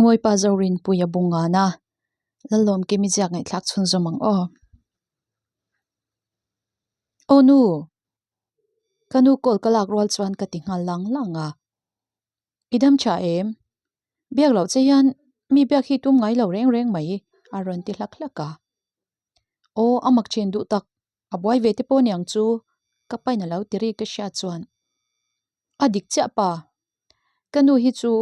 Hmingmawipa Zorinpuia Bungana Lallawmkimi ziak ngaihthlak chhunzawm ang aw. Aw nu! Ka nu call ka lak rual chuan ka ti nghal lang lang a. I dam tha em? Biak loh che hian mi biak hi tum ngai lo reng reng mai a rawn ti hlak hlak a. Aw a mak thin duh tak, a buai ve te pawh niang chu ka pain a lo ti ri ka hriat chuan a dik chiah pa. Ka nu hi chu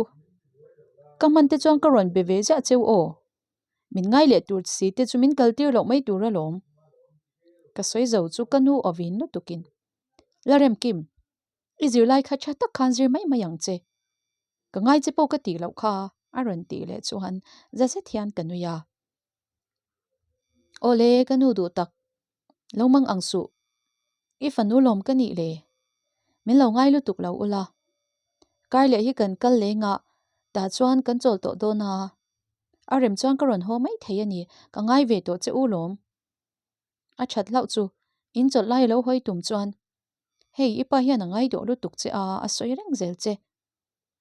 ka hman te chuan ka rawn be ve ziah cheu aw. Min ngai leh tur si te chu min kal tir loh mai tur alawm. Ka sawi zo chu ka nu awin lutukin La Remkim, i zirlai kha tha tak khan zir mai mai ang che. Ka ngai che pawh ka tih loh kha a rawn tih leh chuan za zet hian ka nui a. Awle ka nu duh tak, lo mang ang suh. I fanu lawm ka nih le. Min lo ngai lutuk lo ula. Kar leh hi kan kal leng a, tah chuan kan chawl tawh dawn a. A rem chuan ka rawn haw mai thei a ni, ka ngai ve tawh che u lawm. A that hlauh chu, in chawlh lai lo hawi tum chuan, Hei i pa hian a ngai dawh lutuk che a, a sawi reng zel che.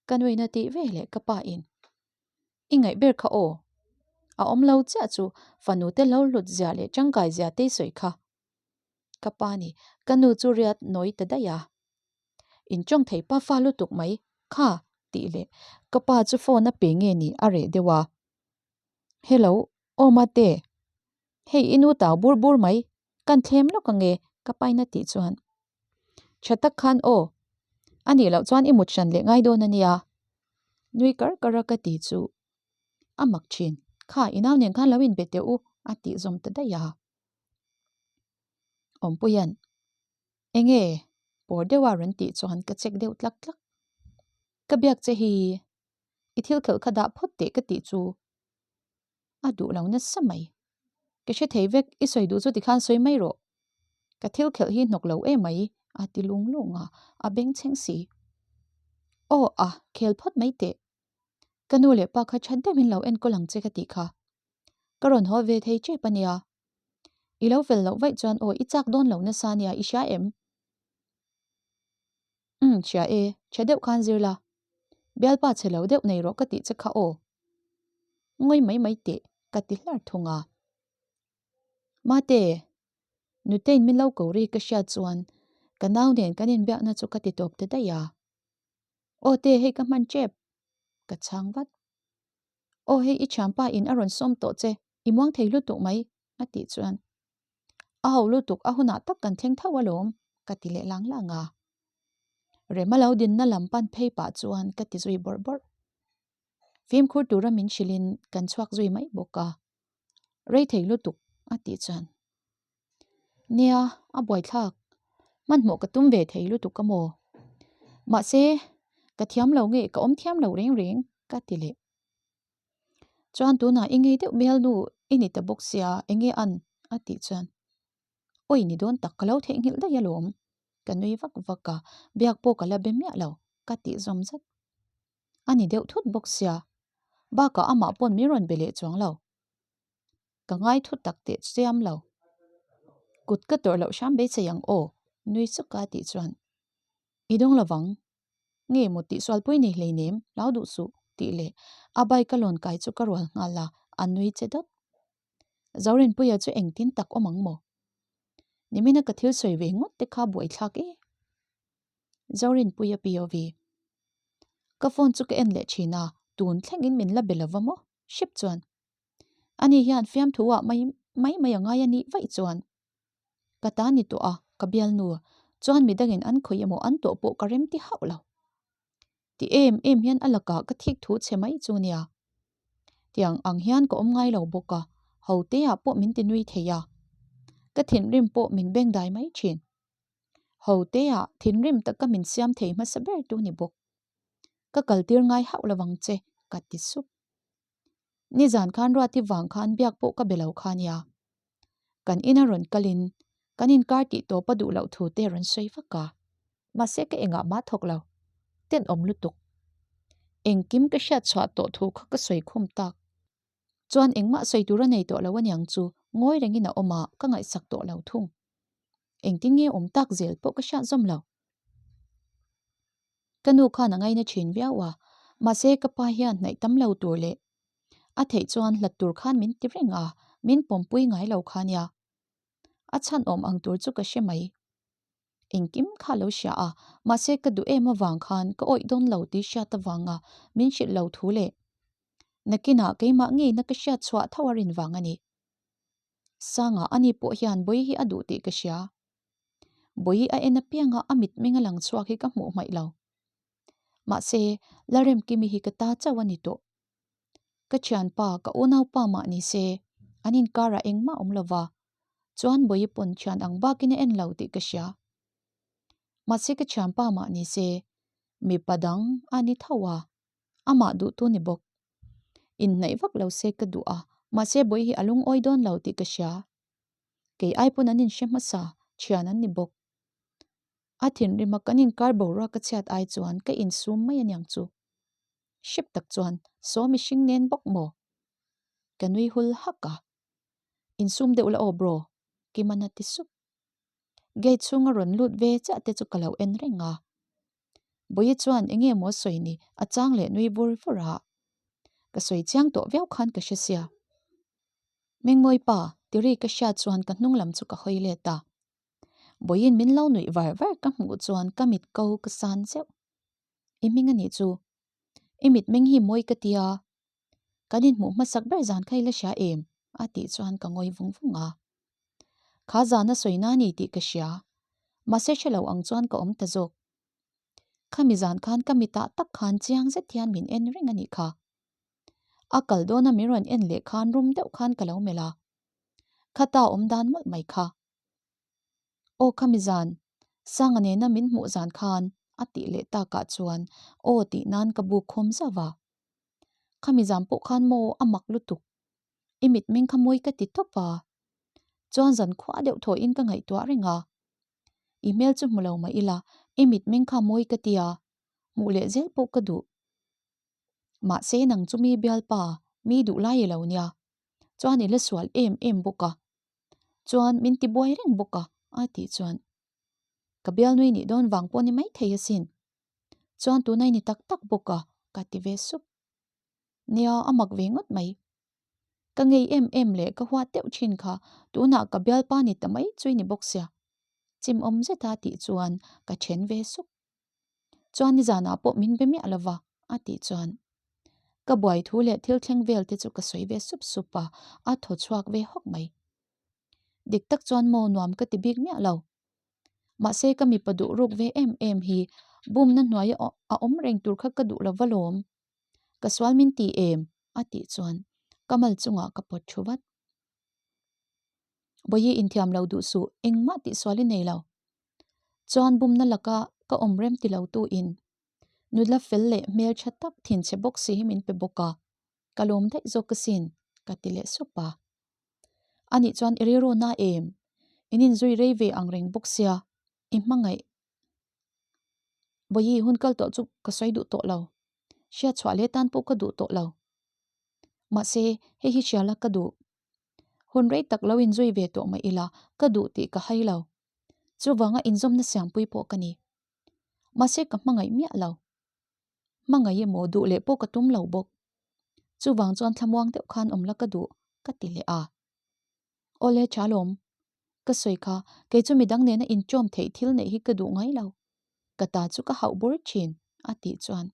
Ka nuina tih ve leh ka pa in. I ngaih ber kha aw. A awm lo chiah chu fanu te lo hlut zia leh tangkai zia te i sawi kha. Ka pa ni, ka nu chu riat nawi ta daih a. In tawng thei pa fa lutuk mai kha tih leh ka pa chu phone a pe nge ni a reh deuh a. Hello, aw mate. Hei i nu tau bur bur mai, kan thlem lawk ange ka paina tih chuan. Tha tak khan aw, a nih loh chuan i mut hran leh ngai dawn a nia. Nui kar kar a ka ti chu a mak thin, kha i nau nen khan lo inbe teh u a tih zawm ta daih a. Awmpuia'n enge pawr deuh a rawn tih chuan ka check deuh tlak tlak. Ka biak che hi i thil khelh kha dah phawt teh ka tih chu a duh lo nasa mai. Ka hre thei vek, i sawi duh chu tikhan sawi mai rawh. Ka thil khelh hi hnawk lo em mai, a ti lung lung a, a beng chheng si. Aw a, khel phawt mai teh. Ka nu leh pa kha that deuhin lo enkawl ang che ka tih kha. Ka rawn haw ve thei tep a nia. I lo fel loh vaih chuan aw i chak dawn lo nasa nia i hria em? Umm hria e, tha deuh khan zir la. Bialpa chhe lo deuh nei rawh ka tih che kha aw. Ngawi mai mai teh ka ti hlar thung a. Mate, Nutein min lo ko ri ka hriat chuan ka nau nen kan inbiakna chu ka ti tawp ta daih a. Aw te hei ka hman tep, ka chhang vat. Aw hei i thianpa in a rawn sawm tawh che, i muang thei lutuk mai a tih chuan A ho lutuk a hunah tak kan thleng tho alawm ka ti leh lang lang a. Rema lo dinna lam pan phei pah chuan ka ti zui bawrh bawrh. Fimkhur tura min hrilhin kan chhuak zui mai bawk a. Rei thei lutuk a tih chuan. Nia, a buaithlak. Hmanhmawh ka tum ve thei lutuk a maw? Mahse, ka thiam lo nge ka awm thiam lo reng reng ka ti leh. Chuan tunah i ngei deuh bialnu i ni ta bawk sia enge an? a tih chuan Awi ni dawn tak ka lo theihnghilh daih alawm ka nui vak vak a, biak pawh ka la be miah lo ka tih zawm zat. A ni deuh thut bawk sia, bakah amah pawn min rawn be leh chuang lo. Ka ngai thut tak teh chiam lo. Kut ka tawrh loh hram beisei ang aw nui suk a tih chuan I dawng lovang Nge maw tih sualpui nei hleinem, hlau duh suh, tih leh a bike a lawn kai chu ka rual nghal a, a nui che dawt. Zorinpuia chu engtin tak awm ang maw? Nimina ka thil sawi ve ngawt te kha buaithlak e. Zorinpuia POV. Ka phone chu ka en leh thin a, tun thlengin min la be lova maw? Hrep chuan. Ani hian fiamthu ah mai mai mai a ngai a nih vaih chuan. Ka ta ni tawh a, ka bialnu chuan midangin an khawih emaw an tawh pawh ka rem ti hauh lo. Ti em em hian a lakah ka thik thu chhe mai chu nia. Tiang ang hian ka awm ngai lo bawk a, ho te ah pawh min ti nui thei a. Ka thinrim pawh min beng dai mai thin. Ho te ah thinrim taka min siam thei hmasa ber tu ni bawk. Ka kal tir ngai hauh lo vang che, ka ti sup. Nizan khan Ruati vang khan biak pawh ka be lo kha nia. Kan ina rawn kalin kan inkar tih tawp a duh loh thu te rawn sawi vak a. Mahse ka engah mah thawk lo. Tenawm lutuk. Engkim ka hriat chhuah tawh thu kha ka sawi khum tak. Chuan engmah sawi tur a nei tawh lo aniang chu ngawi rengin a awm a, ka ngaihsak tawh lo thung. Engtin nge awm tak zel pawh ka hriat zawm lo. Ka nu khan a ngaina thin viau a, mahse ka pa hian hnaih tam lo tur leh. A theih chuan hlat tur khan min ti reng a, min pawmpui ngai lo kha nia. A chhan awm ang tur chu ka hre mai. Engkim kha lo hria a, mahse ka duh em avang khan ka awih dawn lo tih hriat avanga min hrilh lo thu leh nakinah keimah ngeina ka hriat chhuah tho a rin vang a ni. Sanga ani pawh hian Bawihi hi a duh tih ka hria. Bawihi a en apianga a mitmeng a lang chhuak hi ka hmuh hmaih lo. Mahse, Lalremkimi hi ka ta chauh a ni tawh. Ka thianpa, ka unaupa mah ni se, an inkarah engmah awm lo va, chuan Bawihi pawn thian ang bakin a en lo tih ka hria. Mahse ka thianpa mah ni se, mipa dang a ni tho a, amah duhtu ni bawk. Inhnaih vak lo se ka duh a, mahse Bawihi a lungawi dawn lo tih ka hria. Kei ai pawn an inhre hmasa, thian an ni bawk. A thinrima kan inkar boruak ka chhiat ai chuan ka insum mai aniang chu. Hrep tak chuan saw mihring nen bawk maw? Ka nui hul hak a. Insum deuh la aw bro, Kiman a ti sup. Gate chhunga rawn lut ve chiah te chu ka lo en reng a. Bawihi chuan eng nge maw sawi ni a chang leh nui vur vur a. Ka sawi chiang tawh viau khan ka hre sia. Mengmawi pa, tiri ka hriat chuan ka hnung lam chu ka hawi let a. Bawihin min lo nuih var var ka hmuh chuan ka mit ko ka san zeuh. I hming a nih chu. I mitmeng hi mawi ka tia. Kan inhmuh hmasak ber zan kha i la hria em? a tih chuan ka ngawi vung vung a. Kha zan a sawi na ni tih ka hria. Mahse hre lo ang chuan ka awm ta zawk. Khami zan khan ka mitah tak khan chiang zet hian min en reng a nih kha. A kal dawna min rawn en leh khan rum deuh khan ka lo melh a. Khata awm dan mawlh mai kha. Aw khami zan, Sanga nena min hmuh zan khan a tih leh takah chuan aw tih nan ka buk khawm zauh a. Khami zan pawh khan maw a mak lutuk. I mitmeng kha mawi ka ti tawp a. Chuan zan khuah deuh thawhin ka ngaihtuah reng a. I hmel chu hmu lo mah ila i mitmeng kha mawi ka ti a, hmuh leh zel pawh ka duh. Mahse nang chu mi bialpa, mi duh lai i lo nia. Chuan i la sual em em bawk a. Chuan min ti buai reng bawk a, a tih chuan ka bialnui nih dawn vang pawh ni maithei asin. Chuan tuna i ni tak tak bawk a, ka ti ve sup. Nia, a mak ve ngawt mai. Ka ngei em em leh ka huat deuh thin kha tunah ka bialpa ni ta mai chu i ni bawk sia. Chim awm zeta tih chuan ka then ve sup. Chuan nizanah pawh min be miah lova, a tih chuan ka buai thu leh thil thleng vel te chu ka sawi ve sup sup a, a thaw chhuak ve hawk mai. Dik tak chuan maw nuam ka ti bik miah lo. Mahse ka mipa duh ruk ve em em hi bumna hnuaia a awm reng tur kha ka duh lova lawm. Ka sual min ti em? a tih chuan ka mal chungah ka pawt thu vat. Bawihi inthiam lo duh suh, engmah tihsual i nei lo. Chuan bumna laka ka awm rem ti lo tu in nula fel leh hmel tha tak thinchhe bawk si hi min pe bawk a, ka lawm daih zawk asin ka ti leh sup a. Anih chuan i rilru na em? In inzui rei ve ang reng bawk sia, i hmangaih Bawihi hun kal tawh chu ka sawi duh tawh lo, hriat chhuah leh tan pawh ka duh tawh lo. Mahse hei hi hriala ka duh. Hun rei tak lo inzui ve tawh mah ila ka duh tih ka hai lo. Chuvanga inzawmna siampui pawh ka ni. Mahse ka hmangaih miah lo. Hmangaih emaw duh leh pawh ka tum lo bawk. Chuvang chuan thlamuang deuh khan awm la ka duh ka ti leh a. Awle tha lawm. Ka sawi kha kei chu midang nena inṭawm theih thil neih hi ka duh ngai lo. Ka ta chu ka hauh bur thin a tih chuan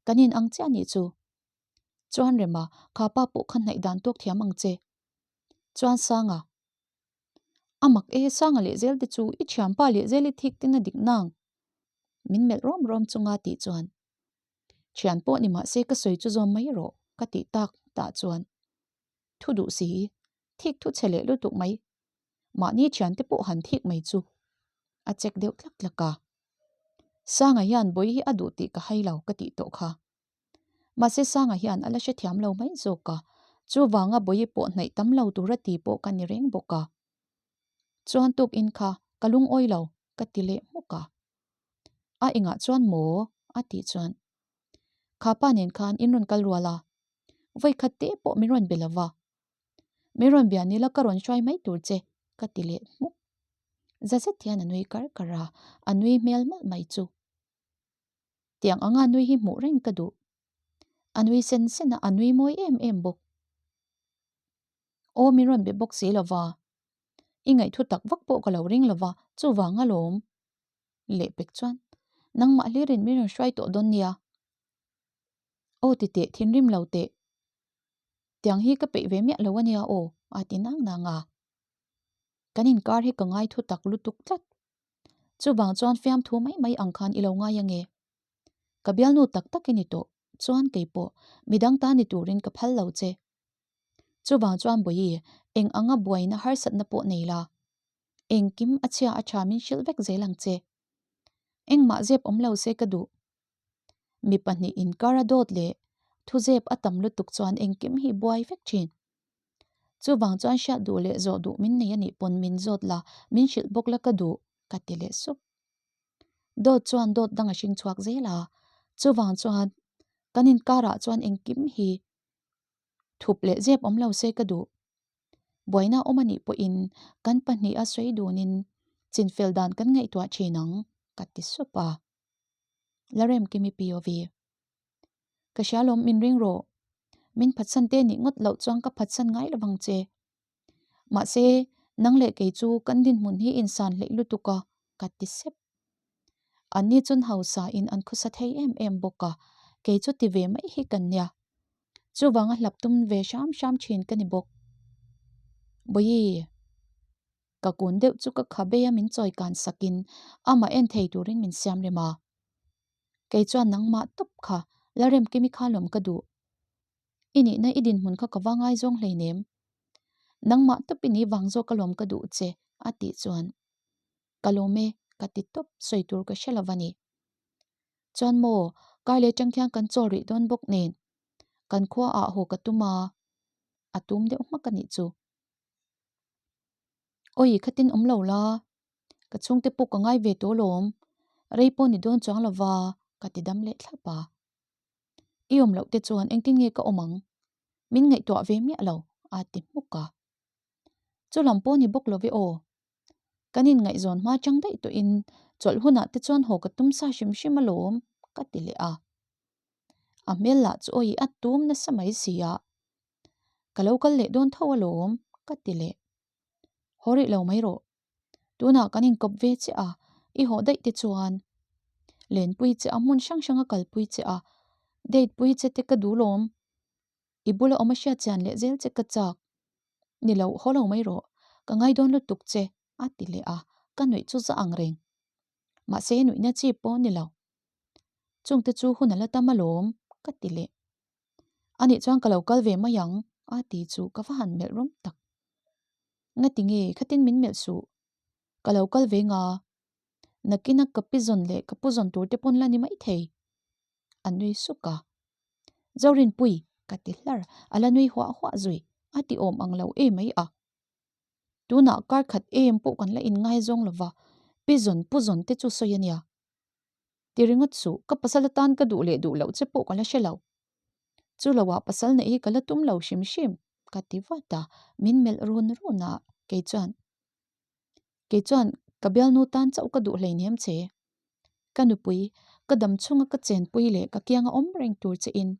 kan in ang chiah nih chu. Chuan Rema kha pa pawh kha hnaih dan tawk thiam ang che. Chuan Sanga. A mak e, Sanga leh zel te chu i thianpa leh zel i thik ten a dik nang. Min melh rawm rawm chunga tih chuan thian pawh ni mahse ka sawi chu zawm mai rawh ka tih tak tah chuan thu duh si thik thu chhe leh lutuk mai. Mahni thian te pawh han thik mai chu a check deuh tlak tlak a. Sanga hian Bawihi a duh tih ka hai lo ka tih tawh kha. Mahse Sanga hian a la hrethiam lo mai zawk a, chuvanga Bawihi pawh hnaih tam lo tura ti pawh ka ni reng bawk a. Chuan tuk in kha ka lungawi lo ka ti leh hmuk a. A engah chuan maw? a tih chuan Kha pa nen khan in rawn kal rual a, vawikhat te pawh min rawn be lo va. Min rawn bia nila ka rawn hruai mai tur che ka ti leh hmuk. Za zet hian a nui kar kar a, a nui hmel mawlh mai chu. Tiang anga nui hi hmuh reng ka duh. A nui sen sen a, a nui mawi em em bawk. Aw min rawn be bawk si lova, i ngaihthu tak vak pawh ka lo ring lova, chuvang alawm. Lehpek chuan, Nangmah hlirin min rawn hruai tawh dawn nia. Aw ti teh, thinrim lo teh. Tiang hi ka peih ve miah lo ania aw, a ti nang nang a. Kan inkar hi ka ngaithu tak lutuk tlat. Chuvang chuan fiamthu mai mai ang khan i lo ngai ange. Ka bialnu tak tak i ni tawh, chuan kei pawh midang ta ni turin ka phal lo che. Chuvang chuan Bawihi, eng anga buaina harsatna pawh nei la. Engkim a chhia a tha min hrilh vek zel ang che. Engmah zep awm lo se ka duh. Mi pahnih inkar a dawt leh thuzep a tam lutuk chuan engkim hi buai vek thin. Chuvang chuan hriat duh leh zawh duh min nei a nih pawn min zawt la, min hrilh bawk la ka duh, ka ti leh sup. Dawt chuan dawt dang a hring chhuak zel a, chuvang chuan kan inkarah chuan engkim hi thup leh zep awm lo se ka duh. Buaina awm a nih pawhin kan pahnih a sawi dunin chinfel dan kan ngaihtuah thin ang, ka ti sup a. La rem Kimi POV. Ka hria lawm min ring rawh. Min phatsan te nih ngawt loh chuan ka phatsan ngai lo vang che. Mahse, nang leh kei chu kan dinhmun hi insan hleih lutuk a, ka ti sep. Anni chun hausa in an khawsa thei em em bawk a, kei chu ti ve mai hi kan nia. Chuvanga hlap tum ve hram hram thin ka ni bawk. Bawihi. Ka kun deuh chu ka kha bei a min chawi kan sakin amah en thei turin min siam rem a. Kei chuan nangmah tawp kha la rem kimi kha lawm ka duh. I nihna i dinhmun kha ka va ngaizawng hleinem. Nangmah tawp i nih vang zawk alawm ka duh che a tih chuan ka lawm e ka ti tawp sawi tur ka hre lo a ni. Chuan maw kar leh atang khian kan chawl rih dawn bawk nen kan khua ah haw ka tum a, a tum deuh hmak a nih chu. Awi khatin awm lo la, ka chhungte pawh ka ngai ve tawh alawm, rei pawh ni dawn chuang lova ka ti dam leh thlap a. I awm loh te chuan engtin nge ka awm ang? Min ngaihtuah ve miah lo a ti hmuk a. Chu lam pawh ni bawk lo ve aw. Kan inngaihzawn hma chang daih tawhin chawlh hunah te chuan haw ka tum sa hrim hrim alawm ka ti leh a. A hmel lah chu awi a tum nasa mai si a. Ka lo kal leh dawn tho alawm ka ti leh. Haw rih lo mai rawh. Tunah kan inkawp ve che a, i haw daih te chuan lenpui che a hmun hrang hrang a kalpui che a, date pui che te ka duh lawm. I bula awm a hriat chian leh zel che ka chak. Ni lo, haw lo mai rawh. Ka ngai dawn lutuk che a ti leh a, ka nuih chu za ang reng. Mahse nuihna chi pawh ni lo. Chungte chu hun a la tam alawm ka ti leh. Anih chuan ka lo kal ve mai ang a ti chu ka va han melh rawm tak. Ngati nge khatin min melh suh? Ka lo kal ve nga. Nakina ka pi zawn leh ka pu zawn tur te pawn la ni mai thei. A nui suk a. Zorinpui ka ti hlar a la nui huah huah zui a ti awm ang lo em mai a. Tunah kar khat em pawh kan la inngaizawng lova pi zawn pu zawn te chu sawi a nia. Ti ringawt suh, ka pasal atan ka duh leh duh loh che pawh ka la hre lo. Chu loah pasal neih hi ka la tum lo hrim hrim, ka ti vat a, min melh run run a, kei chuan, Kei chuan ka bialnu tan chauh ka duh hleinem che. Ka nupui, ka dam chhunga ka chenpui leh ka kianga awm reng tur che in,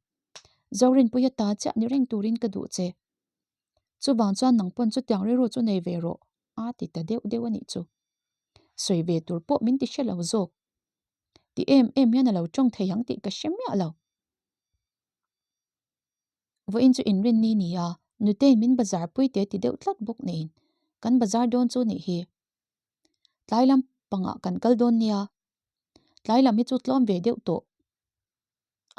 Zorinpuia ta chiah ni reng turin ka duh che. Chuvang chuan nang pawn chutiang rilru chu nei ve rawh, a ti ta deuh deuh a nih chu. Sawi ve tur pawh min ti hre lo zawk. Ti em em hian a lo tawng thei ang tih ka hre miah lo. Vawiin chu inrinni ni a, Nutei'n min bazar pui te ti deuh tlat bawk nen kan bazar dawn chu nih hi. Tlai lam pangah kan kal dawn nia. Tlai lam hi chu tlawm ve deuh tawh.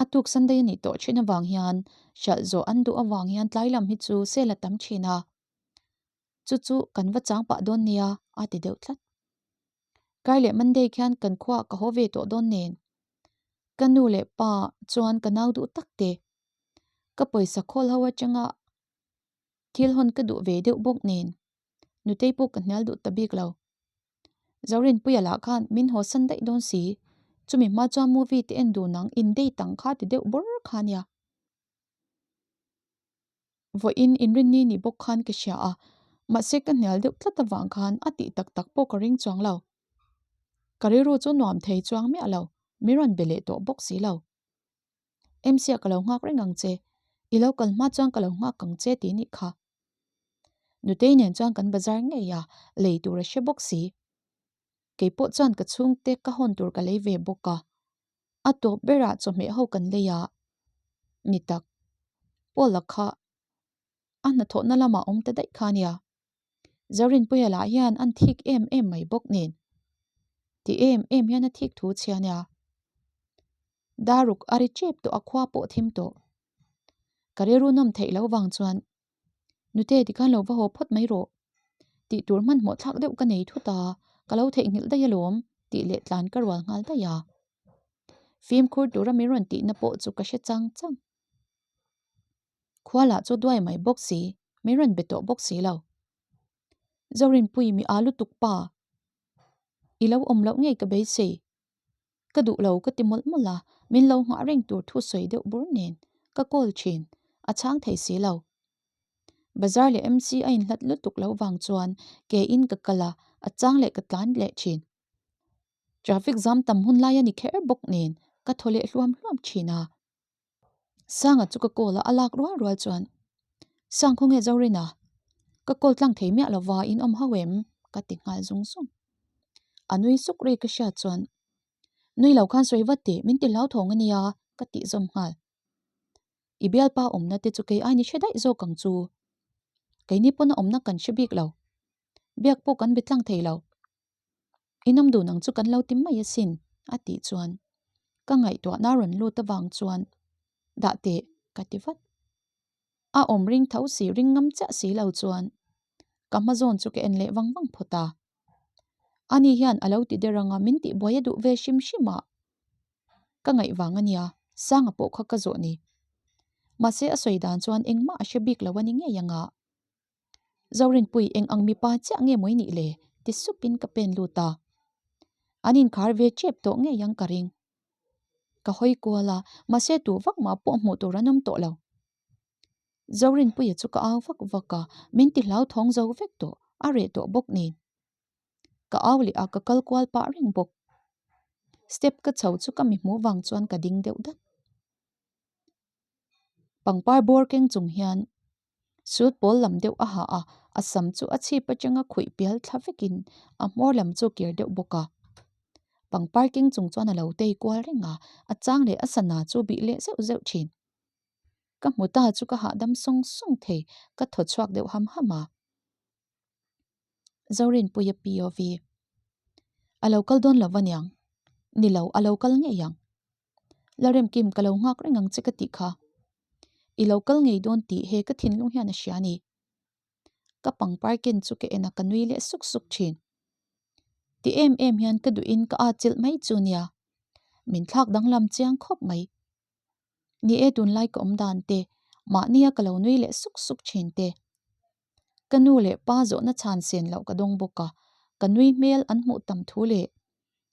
A tuk Sunday a nih tawh thin avang hian hralh zawh an duh avang hian tlai lam hi chu sale a tam thin a. Chu chu kan va chang pah dawn nia a ti deuh tlat. Kar leh Monday khian kan khuaah ka haw ve tawh dawn nen. Ka nu leh pa chuan ka nau duh tak te. Ka pawisa khawl ho atanga thil hawn ka duh ve deuh bawk nen. Nutei pawh ka hnial duh ta bik lo. Zorinpuia lah khan min haw san daih dawn si. Chumi hma chuan movie te en dun ang in date ang kha ti deuh bawr kha nia. Vawiin inrinni ni bawk khan ka hria a, mahse ka hnial deuh tlat avang khan a tih tak tak pawh ka ring chuang lo. Ka rilru chu nuam thei chuang miah lo, min rawn be leh tawh bawk si lo. MC-ah ka lo nghak reng ang che, i lo kal hma chuan ka lo nghak ang che tih nih kha. Nutei nen chuan kan bazar ngei a, lei tur a hre bawk si. Kei pawh chuan ka chhungte ka hawn tur ka lei ve bawk a, a tawp berah chawhmeh ho kan lei a ni tak. Paula kha a hnathawhna lamah awm ta daih kha a nia. Zorinpuia lah hian an thik em em mai bawk nen. Ti em em hian a thik thu chhia nia. Daruk a ri tep tawh a khua pawh thim tawh. Ka rilru nawm theih loh vang chuan Nute tikhan lo va haw phawt mai rawh. Tih tur hmanhmawh thlak deuh ka nei thut a, ka lo theihnghilh daih alawm tih leh tlan ka rual nghal daih a. Fimkhur tura min rawn tihna pawh chu ka hre chang chang. Khua lah chu duai mai bawk si, min rawn be tawh bawk si lo. Zorinpui mi a lutuk pa. I lo awm loh ngei ka beisei. Ka duh lo ka ti mawlh mawlh a, min lo nghah reng tur thu sawi deuh bur nen ka call thin, a chhang thei si lo. Bazar leh MC a inhlat lutuk lo vang chuan ke in ka kal a, a chang leh ka tlan leh thin. Traffic zam tam hun lai a ni kher bawk nen ka thaw leh hluam hluam thin a. Sanga chu ka call a, a lak rual rual chuan, Sang khawnge Zorina? Ka call tlang thei miah lova in awm ho em? ka ti nghal zung zung. A nui suk ri ka hriat chuan, Nui lo khan sawi vat teh, min ti hlauthawng a nia, ka tih zawm nghal. I bialpa awmna te chu kei aini hre daih zawk ang chu. Keini pawn a awmna kan hre bik lo. Biak pawh kan be tlang thei lo. In awm dun ang chu kan lo ti mai asin, a tih chuan ka ngaihtuahna rawn lut avang chuan dah teh ka ti vat. A awm ring tho si ring ngam chiah si lo chuan ka hma zawn chu ka en leh vang vang phawt a. Ani hian a lo ti der anga min tihbuai a duh ve hrim hrim a. Ka ngaih vang a nia, Sanga pawh kha ka zawh ni. Mahse a sawi dan chuan engmah a hre bik lo a ni ngei anga. Zorinpui eng ang mipa chiah nge mawi nih le? ti supin ka pen lut a. An inkhar ve tep tawh ngei ang ka ring. Ka hawi kual a, mahse tu vak mah pawh hmuh tur an awm tawh lo. Zorinpuia chu ka au vak vak a, min ti hlauthawng zo vek tawh, a reh tawh bawk nen. Ka au leh a, ka kal kual pah reng bawk. Step ka chho chu ka mi hmuh vang chuan ka ding deuh dat. Pangpar bawr keng chung hian Suit pawl lam deuh a ha a, a sam chu a chhip atanga khuih pial thla vekin a hmawr lam chu kir deuh bawk a. Pangpar keng chung chuan a lo tei kual reng a, a chang leh a sana chu bih leh zeuh zeuh thin. Ka hmu ta chu ka hahdam sawng sawng thei, ka thaw chhuak deuh ham ham a. Zorinpuia POV. A lo kal dawn lo va niang. Ni lo, a lo kal ngei ang. Lalremkim ka lo nghak reng ang che ka tih kha. I lo kal ngei dawn tih he ka thinlung hian a hria a ni. Ka pangpar ken chu ka en a ka nui leh suk suk thin. Ti em em hian ka duhin ka at chilh mai chu nia. Min thlak danglam chiang khawp mai. Ni e tunlai ka awm dan te, mahnia ka lo nui leh suk suk thin te. Ka nu leh pa zawhna chhan sen loh ka dawng bawk a, ka nui hmel an hmuh tam thu leh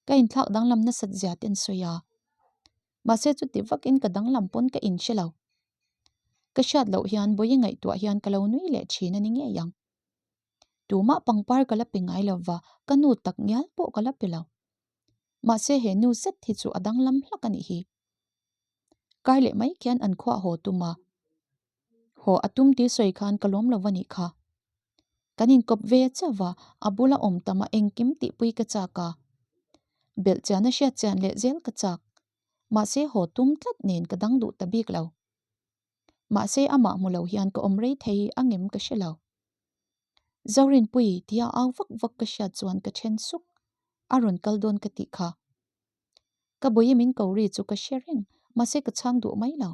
ka inthlak danglam nasat zia te an sawi a. Mahse chuti vakin ka danglam pawn ka inhre lo. Ka hriat loh hian bawi ngaihtuah hian ka lo nui leh thin a ni ngei ang. Tumah pangpar ka la pe ngai lova, ka nu tak ngial pawh ka la pe lo. Mahse he nu zet hi chu a danglam hlak a nih hi. Kar leh mai khian an khuah haw tum a. Haw a tum tih sawi khan ka lawm lo va nih kha. Kan inkawp ve chauh a, a bula awm tam a engkim tihpui ka chak a. Belh chian a hriat chian leh zel ka chak. Mahse haw tum tlat nen ka dang duh ta bik lo. Mahse amah hmu lo hian ka awm rei thei angem ka hre lo. Zorinpui tia au vak vak ka hriat chuan ka then suk. A rawn kal dawn ka tih kha. Ka bawi min ko ri chu ka hre reng, mahse ka chhang duh mai lo.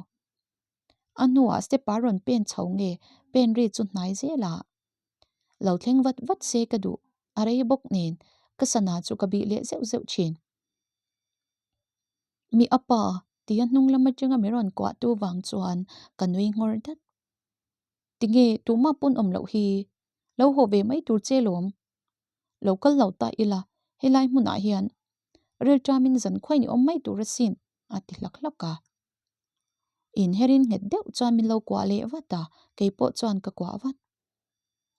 A hnuah step a rawn pen chho nge pen ri chu hnai zel a. Lo thleng vat vat se ka duh, a rei bawk nen ka sana chu ka bih leh zeuh zeuh thin. Mi a pa tia hnung lam atanga mi rawn kuah tu vang chuan ka nui nghawr dat. Tinge tumah pawn awm loh hi, lo haw ve mai tur che lawm. Lo kal lo ta ila, helai hmunah hian rilṭamin zankhuain i awm mai tur asin, a ti hlak hlak a. Inherin nghet deuh chuan min lo kuah leh vat a, kei pawh chuan ka kuah vat.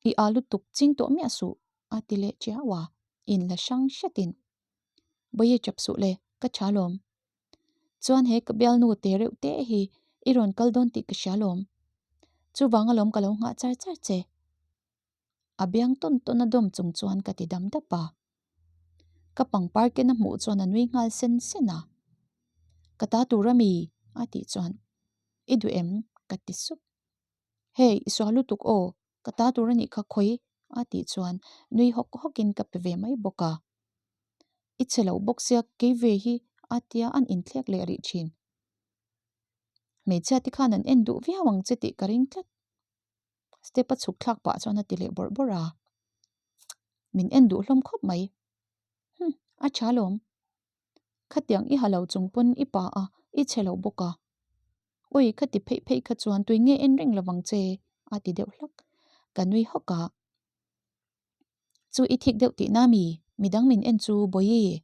I a lutuk ching tawh miah suh, a ti leh chiau a, in la hrang hretin. Bawihi chap suh le, ka tha lawm. Chuan he ka bialnu te reuh te hi i rawn kal dawn tih ka hria lawm. Chuvang alawm ka lo nghah char char che. A biang tawn tawn a dawm chung chuan ka ti dam dap a. Ka pangpar ken a hmuh chuan a nui nghal sen sen a. Ka ta tur a mi? a tih chuan I duh em? ka ti sup. Hey, i sual lutuk aw, ka ta tur a nih kha khawi a tih chuan nui hawk hawkin ka pe ve mai bawk a. I chhe lo bawk sia kei ve hi a tia an inthlek leh rih thin. Hmeichhia te khan an en duh viau ang che tih ka ring tlat. Step a chhuk thlak pah chuan a ti leh bawrh bawrh a. Min en duh hlawm khawp mai. Hum, a tha lawm. Khatiang i ha lo chung pawn i pa a, i chhe lo bawk a. Awi, khati pheih pheih kha chuan tui nge en reng lovang che, a ti deuh hlak. Ka nui hawk a. Chu i thik deuh tihna mi? Midang min en chu Bawihi.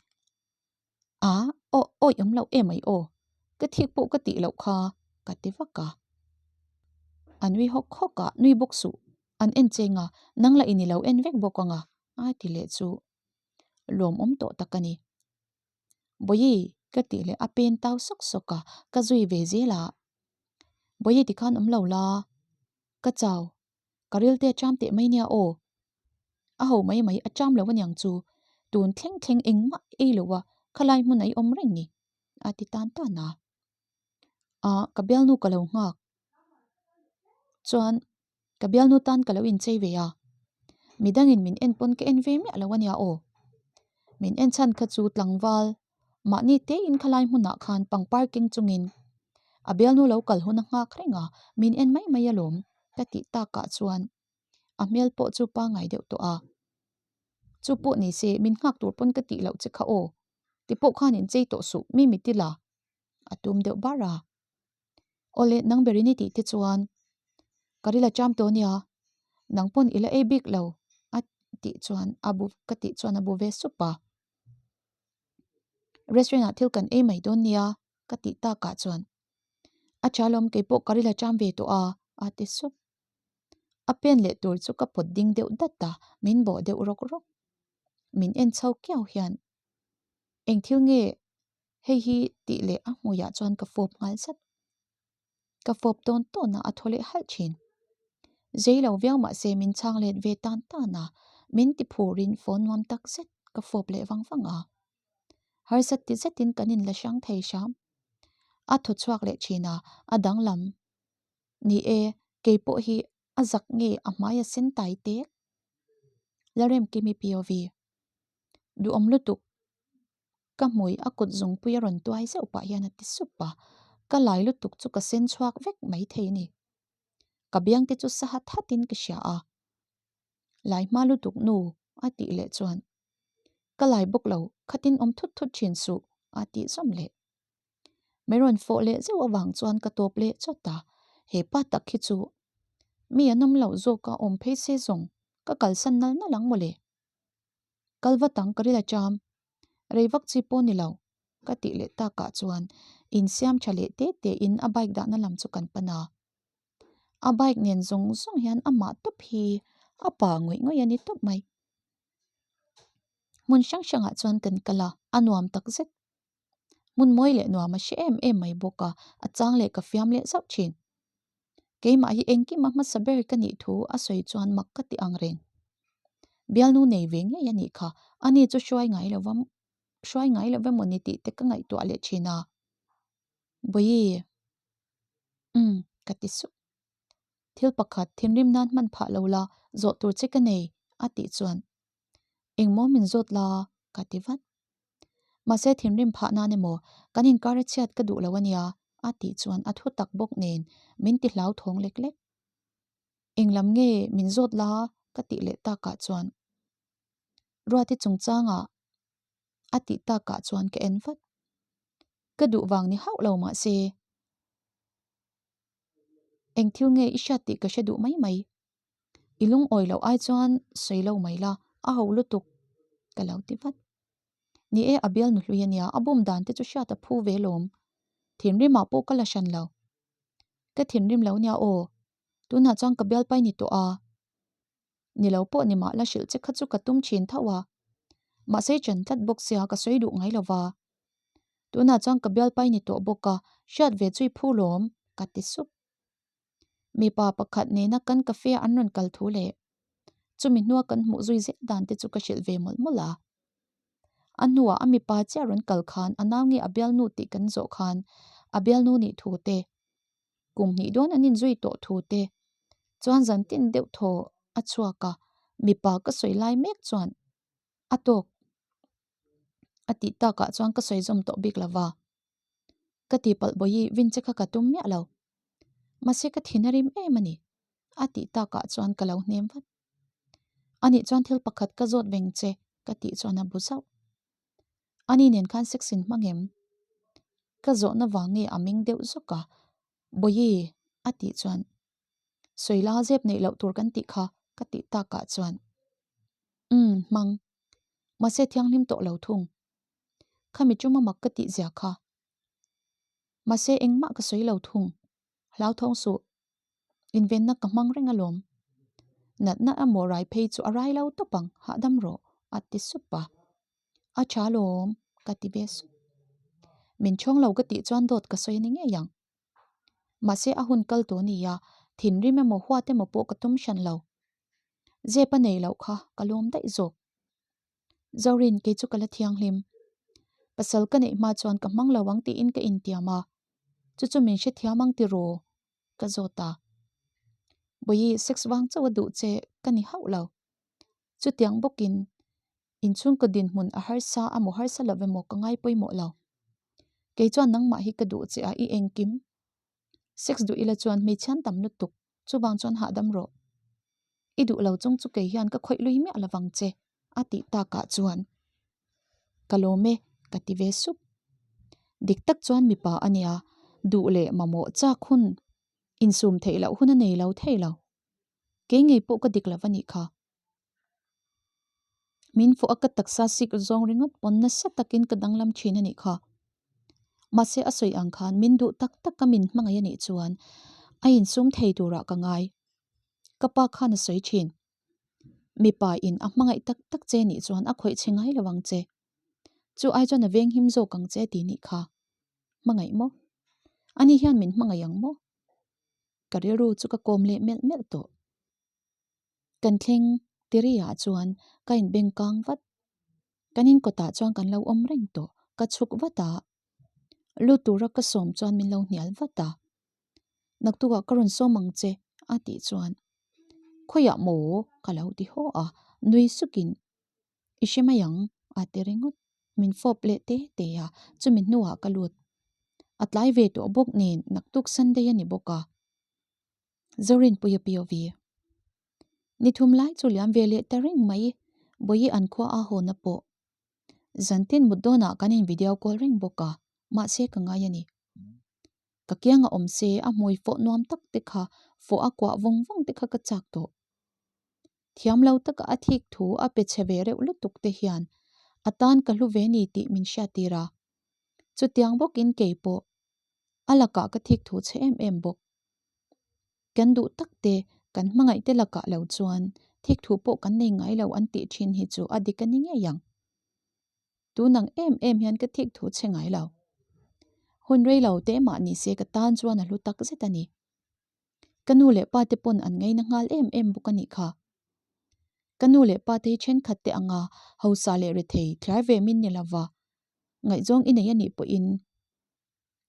A, aw, awi awm loh em ai aw. Ka thik pawh ka tih loh kha, ka ti vak a. A nui hawk hawk a, nui bawk suh. An en cheng a, nang lah i ni lo en vek bawk ang a, a ti leh chu. Lawmawm tawh tak a ni. Bawihi, ka tih leh a pen tau sawk sawk a, ka zui ve zel a. Bawihi tikhan awm lo la, ka chau, Ka rilte a cham teh mai nia aw. A ho mai mai a cham lo aniang chu tun thleng thleng engmah ei lo a khalai hmun a i awm reng ni a ti tan tan a. A ka bialnu ka lo nghak chuan ka bialnu tan ka lo inchei ve a. Midangin min en pawn ka en ve miah lo ania aw. Min en chhan kha chu tlangval Mahni tein khalai hmunah khan pangpar keng chungin a bialnu lo kal hun a nghak reng a, min en mai mai alawm ka tih takah chuan a hmel pawh chu pangngai deuh tawh a. Chu pawh ni se min nghak tur pawn ka tih loh che kha aw, ti pawh khan inchei tawh suh mi mi tila a tum deuh bar a. Awle nang berin i tih te chuan ka ril a cham tawh nia, nang pawn i la ei bik lo a tih chuan a bu ka tih chuan a bu ve sup a. Restaurant ah thil kan ei mai dawn nia ka tih takah chuan a tha lawm kei pawh ka ril a cham ve tawh a a ti sup. A pen leh tur chu ka pawt ding deuh dat a, min bawh deuh rawk rawk. Min en chho kiau hian eng thil nge Hei hi tih leh a hmuiah chuan ka fawp nghal zat. Ka fawp tawn tawn a, a thaw leh halh thin. Zei lo viau mah se min chhang let ve tan tan a, min ti phurin phone nuam tak zet ka fawp leh vang vang a. Harsat ti zetin kan inla hrang thei hram. A thaw chhuak leh thin a, a danglam. Ni e, kei pawh hi a zak nge a hmai a sen tai tek. Lalremkimi POV. Duhawm lutuk. Ka hmui a kut zungpui a rawn tuai zeuh pah hian a ti sup a, ka lai lutuk chu ka sen chhuak vek mai thei a ni. Ka biang te chu sa hat hat in ka hria a. Lai hma lutuk nu a tih leh chuan ka lai bawk lo khatin awm thut thut thin suh a tih zawm leh. Min rawn fawh leh zeuh avang chuan ka tawp leh chawt a, he pa tak hi chu mi an awm loh zawk a awm phei se zawng ka kalsan nal nal ang mawle. Kal vat ang ka ril a cham. Rei vak chi pawh ni lo ka tih leh takah chuan insiam tha leh te te in a bike dahna lam chu kan pan a. A bike nen zawng zawng hian amah tawp hi a pa ngawih ngawih a ni tawp mai. Hmun hrang hrangah chuan kan kal a, a nuam tak zet. Hmun mawi leh nuam a hre em em mai bawk a, a chang leh ka fiam leh zauh thin. Keimah hi engkim a hmasa ber ka nih thu a sawi chuan mak ka ti ang reng. Bialnu nei ve ngei a nih kha, ani chu hruai ngai lo va hruai ngai lo emaw ni tih te ka ngaihtuah leh thin a. Bawihi. Umm, ka ti sup. Thil pakhat thinrim nan hman phah lo la, zawh tur che ka nei, a tih chuan Engmaw min zawt la? ka ti vat. Mahse thinrim phah nan emaw kan inkar a chhiat ka duh lo ania a tih chuan a thu tak bawk nen min ti hlau thawng lek lek. Englam nge min zawt la? ka tih leh takah chuan Ruati chungchangah a tih takah chuan ka en vat. Ka duh vang ni hauh lo mahse eng thil nge i hriat tih ka hre duh mai mai. I lungawi loh ai chuan sawi lo mai la, a ho lutuk ka lo ti vat. Ni e, a bialnu hlui a nia, a bum dan te chu hriat a phu ve lawm. Thinrimah pawh ka la hran lo. Ka thinrim lo nia aw, tunah chuan ka bialpai ni tawh a. Ni lo pawh ni mah la hrilh che kha chu ka tum thin tho a. Mahse chen tlat bawk sia ka sawi duh ngai lo va. Tunah chuan ka bialpa i ni tawh bawk a, hriat ve chu i phu lawm, ka ti sup. Mipa pakhat nena kan cafe a an rawn kal thu leh chumi hnua kan hmuh zui zel dan te chu ka hrilh ve mawlh mawlh a. A hnuah a mipa chiah rawn kal khan a nau nge a bialnu tih kan zawh khan a bialnu nih thu te, kum hnih dawn an inzui tawh thu te chuan zan tin deuh thaw a chhuak a, mipa ka sawi lai mek chuan a tawk a tih takah chuan ka sawi zawm tawh bik lova. Ka tihpalh bawi vin che kha ka tum miah lo. Mahse ka thin a rim em a ni, a tih takah chuan ka lo hnem vat. Anih chuan thil pakhat ka zawt veng che ka tih chuan a bu zauh. Ani nen khan sex in hmang em? Ka zawhna vang nge a meng deuh zawk a, Bawi a tih chuan sawi la zep neih loh tur kan tih kha ka tih takah chuan Umm hmang, mahse thianghlim tawh lo thung. Khami chuma mak ka tih zia kha. Mahse engmah ka sawi lo thung. Hlauthawng suh. Invenna ka hmang reng alawm. Natna emaw rai phei chu a rai lo tawp ang, hahdam rawh, a ti sup a. A tha alawm, ka ti ve sup. Min chhawng lo ka tih chuan dawt ka sawi a ni ngei ang. Mahse a hun kal tawh nia, thinrim emaw huat emaw pawh ka tum hran lo. Zep a nei loh kha ka lawm daih zawk. Zorin, kei chu ka la thianghlim. Pasal ka neih hma chuan ka hmang lo ang tiin ka intiam a, chu chu min hrethiam ang tiraw? Ka zawt a. Bawihi, sex vang chauh a duh che ka ni hauh lo. Chutiang bawkin inchhungkaw dinhmun a harsa amaw harsa lo emaw ka ngai pawimawh lo. Kei chuan nangmah hi ka duh che a, i engkim. Sex duh ila chuan hmeichhian tam lutuk, chuvang chuan hahdam rawh. I duh lo chung chu kei hian ka khawih lui miah lovang che, a tih takah chuan ka lawm e, ka ti ve sup. Dik tak chuan mipa a nia, duh leh mamawh chak hun, insum theih loh hun a nei lo thei lo. Kei ngei pawh ka dik lo a nih kha. Min fawh a ka taksa sik zawng ringawt pawn nasa takin ka danglam thin a nih kha. Mahse a sawi ang khan min duh tak tak a min hmangaih a nih chuan a insum thei turah ka ngai. Ka pa khan a sawi thin. Mipa in a hmangaih tak tak che nih chuan a khawih chhe ngai lo ang che. Chu ai chuan a venghim zawk ang che ti nih kha. Hmangaih maw? Ani hian min hmangaih ang maw? Ka rilru chu ka kawm leh melh melh tawh. Kan thleng tiriah chuan ka inbeng kang vat. Kan in kawtah chuan kan lo awm reng tawh, ka chhuk vat a. Lut tura ka sawm chuan min lo hnial vat a. Naktukah ka rawn sawm ang che a tih chuan khawiah maw ka lo ti haw a, nui sukin i hre mai ang a ti ringawt. Min fawp leh te te a, chumi hnuah ka lut. A tlai ve tawh bawk nen naktuk Sunday a ni bawk a. Zorinpuia POV. Ni thum lai chu liam ve leh ta reng mai, Bawihi an khua a hawn a pawh. Zantin mut dawnah kan in video call reng bawk a, mahse ka ngai a ni. Ka kiang a awm se a hmui fawh nuam tak te kha fawh a kuah vawng vawng te kha ka chak tawh. Thiam lo taka a thik thu a pe chhe ve reuh lutuk te hian a tan ka hlu ve ni tih min hriattir a. Chutiang bawkin kei pawh a lakah ka thik thu chhe em em bawk. Kan duh tak te, kan hmangaih te lakah lo chuan thik thu pawh kan nei ngai lo an tih thin hi chu a dik a ni ngei ang. Tun ang em em hian ka thik thu chhe ngai lo. Hun rei lo te mah ni se ka tan chuan a hlu tak zet a ni. Ka nu leh pa te pawn an ngaina nghal em em bawk a nih kha. Ka nu leh pa te hi thenkhat te anga hausa leh rethei thliar ve min ni lova, ngaihzawng i nei a nih pawhin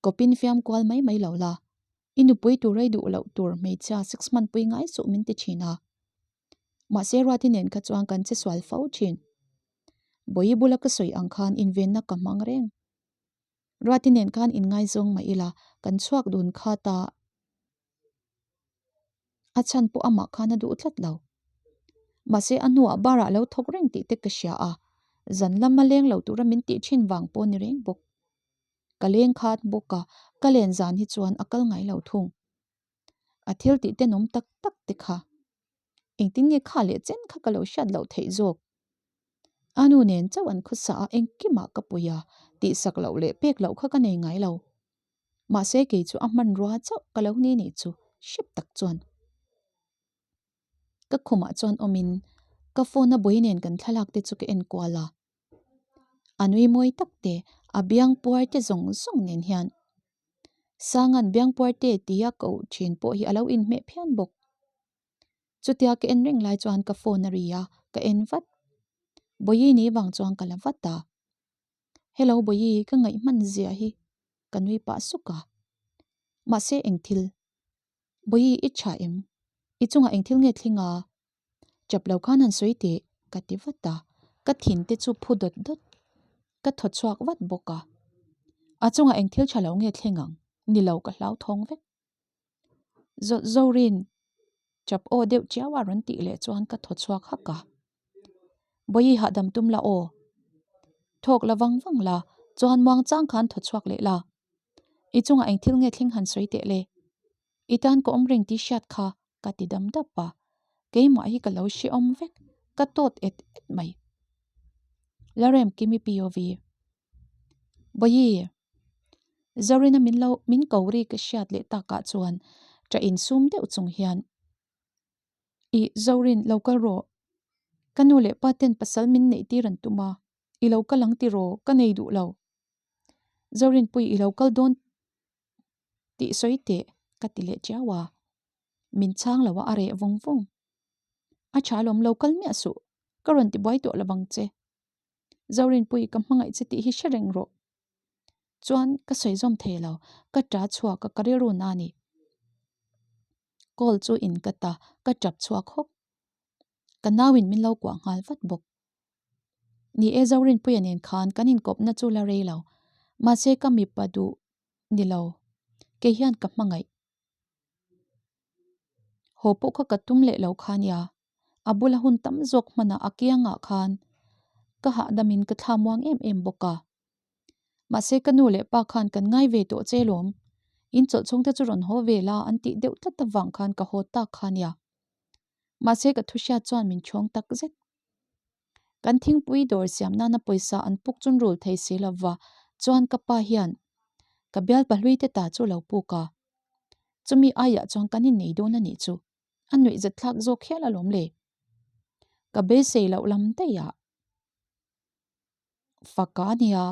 Kawpin fiam kual mai mai lo la, i nupui tur ei duh loh tur hmeichhia sex hmanpui ngai suh min ti thin a. Mahse Ruati nen kha chuan kan che sual fo thin. Bawihi bula ka sawi ang khan invenna ka hmang reng. Ruati nen khan inngaizawng mah ila kan chhuak dun kha ta A chhan pawh amah khan a duh tlat lo. Mahse a hnuah bar ah lo thawk reng tih te ka hria a, zan lama leng lo tura min tih thin vang pawh ni reng bawk. Ka leng khat bawk a, ka len zan hi chuan a kal ngai lo thung. A thil tih tenawm tak tak te kha. Engtin nge kha leh chen kha ka lo hriat loh theih zawk. A nu nen chauh an khawsa a engkimah ka pui a, tihsak loh leh pek loh kha ka nei ngai lo. Mahse kei chu a hmanrua chauh ka lo ni nih chu hrep tak chuan. Ka khumah chuan awmin ka phone a bawi nen kan thlalak te chu ka en kual a. A nui mawi tak te, a biang puar te zawng zawng nen hian Sanga'n biang puar te tia koh thin pawh hi a lo inhmeh phian bawk. Chutia ka en reng lai chuan ka phone a ri a, ka en vat. Bawihi ni vang chuan ka la vat a. Hello Bawihi, ka ngaih hman zia hi ka nui pah suk a. Mahse eng thil? Bawihi i tha em? I chungah eng thil nge thling a? Chap lo khan han sawi teh ka ti vat a, ka thin te chu phu dawt dawt. Ka thaw chhuak vat bawk a. A chungah eng thil tha lo nge thleng ang? Ni lo ka hlauthawng vek. Zawt Zorin chap aw deuh chiau a rawn tih leh chuan ka thaw chhuak hak a. Bawihi hahdam tum la aw. Thawk la vang vang la, chuan muang chang khan thaw chhuak leh la. I chungah eng thil nge thleng han sawi teh le. I tan ka awm reng tih hriat kha ka ti dam dap a, keimah hi ka lo hrehawm vek, ka tawt et et mai. Larem Kimi POV. Bawihi, Zorina min lo min ko ri ka hriat leh takah chuan ṭah insum deuh chung hian, I Zorin lo kal rawh, ka nu leh pa ten pasal min neih tir an tum a, i lo kal ang tiraw, ka nei duh lo. Zorinpui i lo kal dawn tih sawi teh ka ti leh chiau a, min chhang lo a a reh vawng vawng. A tha alawm lo kal miah suh, ka rawn ti buai tawh lovang che. Zorinpui ka hmangaih che tih hi hre reng rawh. Chuan ka sawi zawm thei lo, ka ta chhuak a ka rilru na a ni. Call chu in ka ta, ka tap chhuak hawk. Ka nauin min lo kuah nghal vat bawk. Ni e Zorinpuia nen khan kan inkawpna chu la rei lo. Mahse ka mipa duh ni lo. Kei hian ka hmangaih. Haw pawh kha ka tum leh lo kha nia. A bula hun tam zawk hmanah a kiangah khan ka hahdamin ka thla muang em em bawk a. Mahse ka nu leh pa khan kan ngai ve tawh che lawm. In chawlh chhungte chu rawn haw ve la an tih deuh tlat avang khan ka haw tak kha nia. Mahse ka thu hriat chuan min chhawng tak zet. Kan thingpui dawr siam nana pawisa an puk chun rul thei si lova chuan ka pa hian ka bial pahlui te ta chu lo puk a. Chumi aiah chuan kan innei dawn a nih chu. A nuih zat thlak zawk hial alawm le. Ka beisei loh lam daih ah. Faka a nia,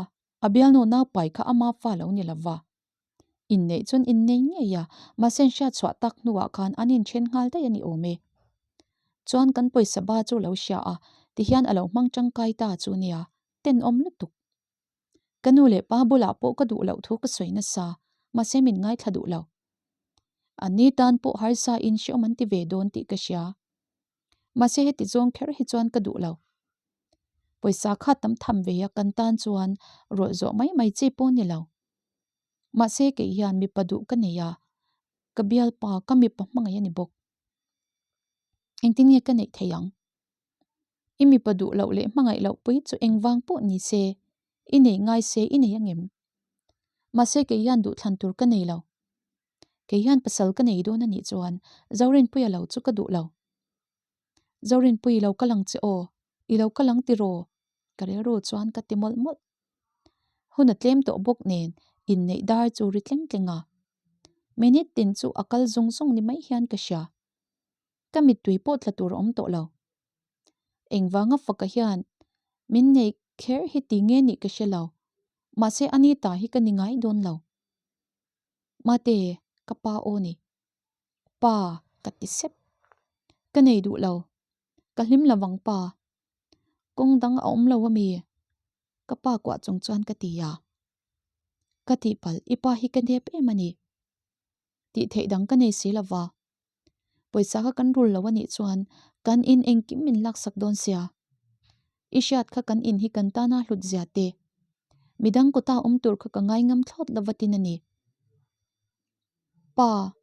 a bialnu naupai kha ama fa lo ni lova. Inneih chuan innei ngei a, mahse an hriat chhuah tak hnuah khan an inthen nghal daih a ni awm e. Chuan kan pawisa ba chu lo hria a, tihian a lo hmang tangkai ta chu nia, tenawm lutuk. Ka nu leh pa bulah pawh ka duh loh thu ka sawi nasa, mahse min ngaithla duh lo. Anni tan pawh harsa in hreawm an ti ve dawn tih ka hria. Mahse heti zawng kher hi chuan ka duh lo. Pawisa kha tam tham ve a kan tan chuan rawlh zawh mai mai chi pawh ni lo. Mahse kei hian mipa duh ka nei a, ka bialpa ka mipa hmangaih a ni bawk. Engtin nge ka neih theih ang? I mipa duh loh leh hmangaih loh pui chu engvang pawh ni se, i nei ngai se i nei angem? Mahse kei hian duhthlan tur ka nei lo. Kei hian pasal ka nei dawn a nih chuan Zorinpuia lo chu ka duh lo. Zorinpui i lo kal ang che aw, i lo kal ang tiraw? Ka rilru chuan ka ti mawlh mawlh. Hun a tlem tawh bawk nen inneih dar chu ri tleng tleng a. Minute tin chu a kal zung zung ni mai hian ka hria. Ka mittui pawh tla tur a awm tawh lo. Engvanga faka hian min nei kher hi ti nge nih ka hre lo. Mahse ani ta hi ka ni ngai dawn lo. Mate, ka pa aw ni. Pa, ka ti sep. Ka nei duh lo. Ka hlim lo vang pa. Kawng dang a awm lo ami? Ka pa kuah chung chuan ka ti a. Ka tihpalh, i pa hi ka nep em a ni. Tih theih dang ka nei si lo va. Pawisa kha kan rul lo a nih chuan kan in engkim min laksak dawn sia. I hriat kha kan in hi kan tana hlut zia te. Midang kawta awm tur kha ka ngai ngam thlawt lo va tin a ni. Pa,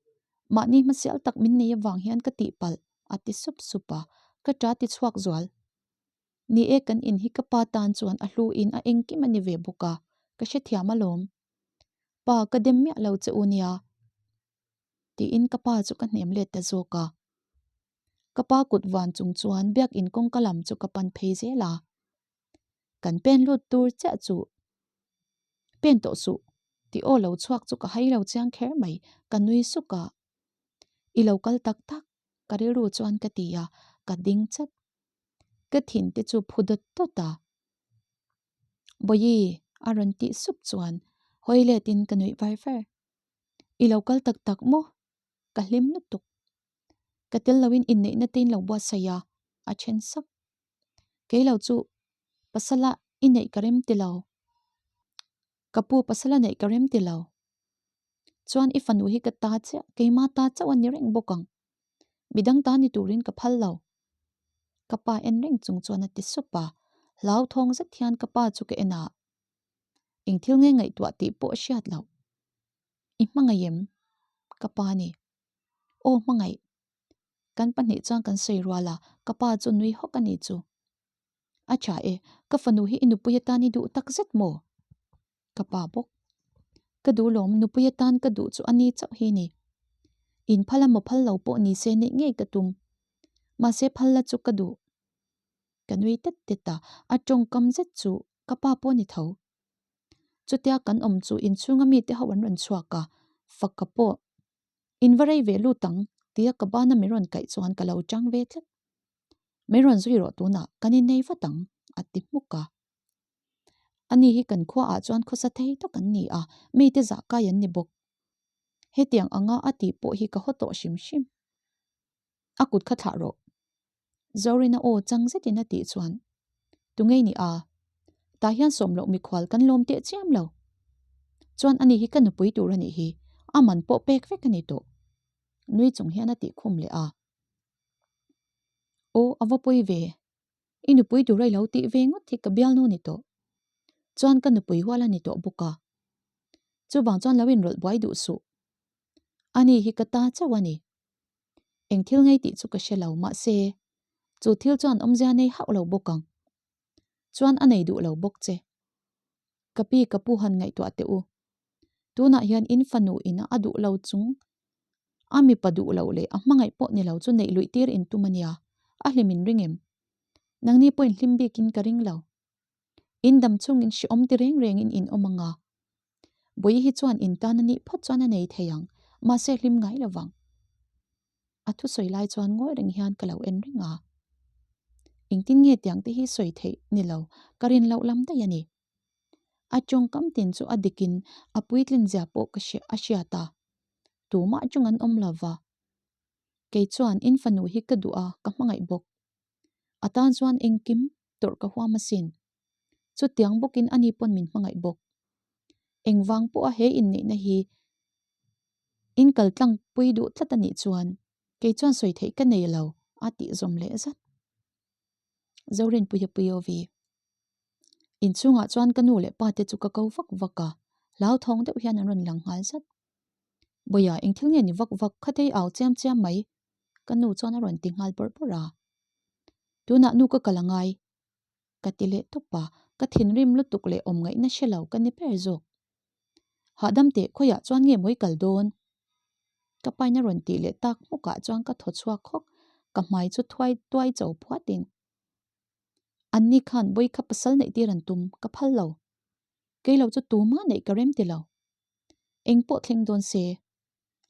mahni hmasial tak min nei avang hian ka tihpalh, a ti sup sup a, ka ṭa ti chhuak zual. Ni e, kan in hi ka pa tan chuan a hlu in a engkim a ni ve bawk a, ka hrethiam alawm. Pa, ka dem miah lo che u nia. Tiin ka pa chu ka hnem let ta zawk a. Ka pa kut van chung chuan biakin kawngka lam chu ka pan phei zel a. Kan pen lut tur chiah chu pen tawh suh tih aw lo chhuak chu ka hai lo chiang kher mai, ka nui suk a. I lo kal tak tak, ka rilru chuan ka ti a, ka ding chat. Ka thin te chu phu dawt dawt a. Bawihi a rawn tih sup chuan hawi letin ka nuih var var. I lo kal tak tak maw? Ka hlim lutuk. Ka tel loin inneihna te in lo buatsaih a, a then sak. Kei lo chu pasala i neih ka rem ti lo. Ka pu pasala neih ka rem ti lo. Chuan i fanu hi ka ta chiah, keima ta chauh a ni reng bawk ang. Midang ta ni turin ka phal lo. Ka pa en reng chung chuan a ti sup a, hlauthawng zet hian ka pa chu ka en a. Eng thil nge ngaihtuah tih pawh a hriat loh. I hmangaih em? Ka pa ni. Aw hmangaih. Kan pahnih chuan kan sawi rual a, ka pa chu nui hawk a ni chu. A tha e, ka fanu hi i nupui atan i duh tak zet maw? Ka pa bawk. Ka duh lawm, nupui atan ka duh chu a ni chauh hi ni. In phal a maw phal lo pawh ni se neih ngei ka tum. Mahse phal la chu ka duh. Ka nui tet tet a, a tawngkam zet chu ka pa pawh ni tho. Chutia kan awm chu inchhunga mite ho an rawn chhuak a, fak ka pawh. In va rei ve lut ang, tia ka bana min rawn kaih chuan ka lo chang ve tlat. Min rawn zui rawh tunah kan innei vat ang, a ti hmuk a. Ani hi kan khuaah chuan khawsa thei tak an ni a, mite zah kai an ni bawk. Hetiang anga a tih pawh hi ka haw tawh hrim hrim. A kut kha thlah rawh. Zorina aw chang zetin a tih chuan, Tungei ni a? Tah hian sawm loh mikhual kan lawm teh chiam lo. Chuan ani hi ka nupui tur a nih hi, a man pawh pek vek a ni tawh. Nui chung hian a tih khum leh a. Aw, a va pawi ve. I nupui tur a i lo tih ve ngawt hi ka bialnu ni tawh. Chuan ka nupui hual a ni tawh bawk a. Chuvang chuan lo inrawlh buai duh suh. Ani hi ka ta chauh a ni. Eng thil ngei tih chu ka hre lo, mahse, chu thil chuan awmzia nei hauh lo bawk ang. Chuan a nei duh lo bawk che. Ka pi ka pu han ngaihtuah teh u. Tunah hian in fanu ina a duh lo chung a mipa duh loh leh a hmangaih pawh ni lo chu neih luih tir in tum a nia, a hlim in ring em? Nangni pawhin hlim bikin ka ring lo. In dam chungin hrehawm ti reng rengin in awm ang a. Bawihi hi chuan in tan a nih phawt chuan a nei thei ang, mahse hlim ngai lo vang. A thusawi lai chuan ngawi reng hian ka lo en reng a. Engtin nge tiang te hi sawi theih ni lo, ka rin loh lam daih a ni. A tawngkam tin chu a dikin a puitlin zia pawh ka hria a hriat a, tumah chung an awm lo va. Kei chuan in fanu hi ka duh a, ka hmangaih bawk. A tan chuan engkim tawrh ka huam asin. Chutiang bawkin ani pawn min hmangaih bawk. Engvang pawha he inneihna hi in kal tlang pui duh tlat a nih chuan kei chuan sawi theih ka nei lo a tih zawm leh zat. Zorinpuia POV. Inchhungah chuan ka nu leh pa te chu ka ko vak vak a, hlauthawng deuh hian an rawn lang nghal zat. Bawiha eng thil nge ni vak vak khatei au chiam chiam mai ka nu chuan a rawn ti nghal bawrh bawrh a. Tunah nu ka kal a ngai ka ti leh tawp a, ka thinrim lutuk leh awm ngaihna hre lo ka ni ber zawk. Hahdam teh khawiah chuan nge mawi kal dawn? Ka pain a rawn tih leh tak hmukah chuan ka thaw chhuak hawk, ka hmai chu thuai tuai cho phuatin. Anni khan bawi kha pasal neih tir an tum, ka phal lo. Kei lo chu tumah neih ka rem ti lo. Eng pawh thleng dawn se,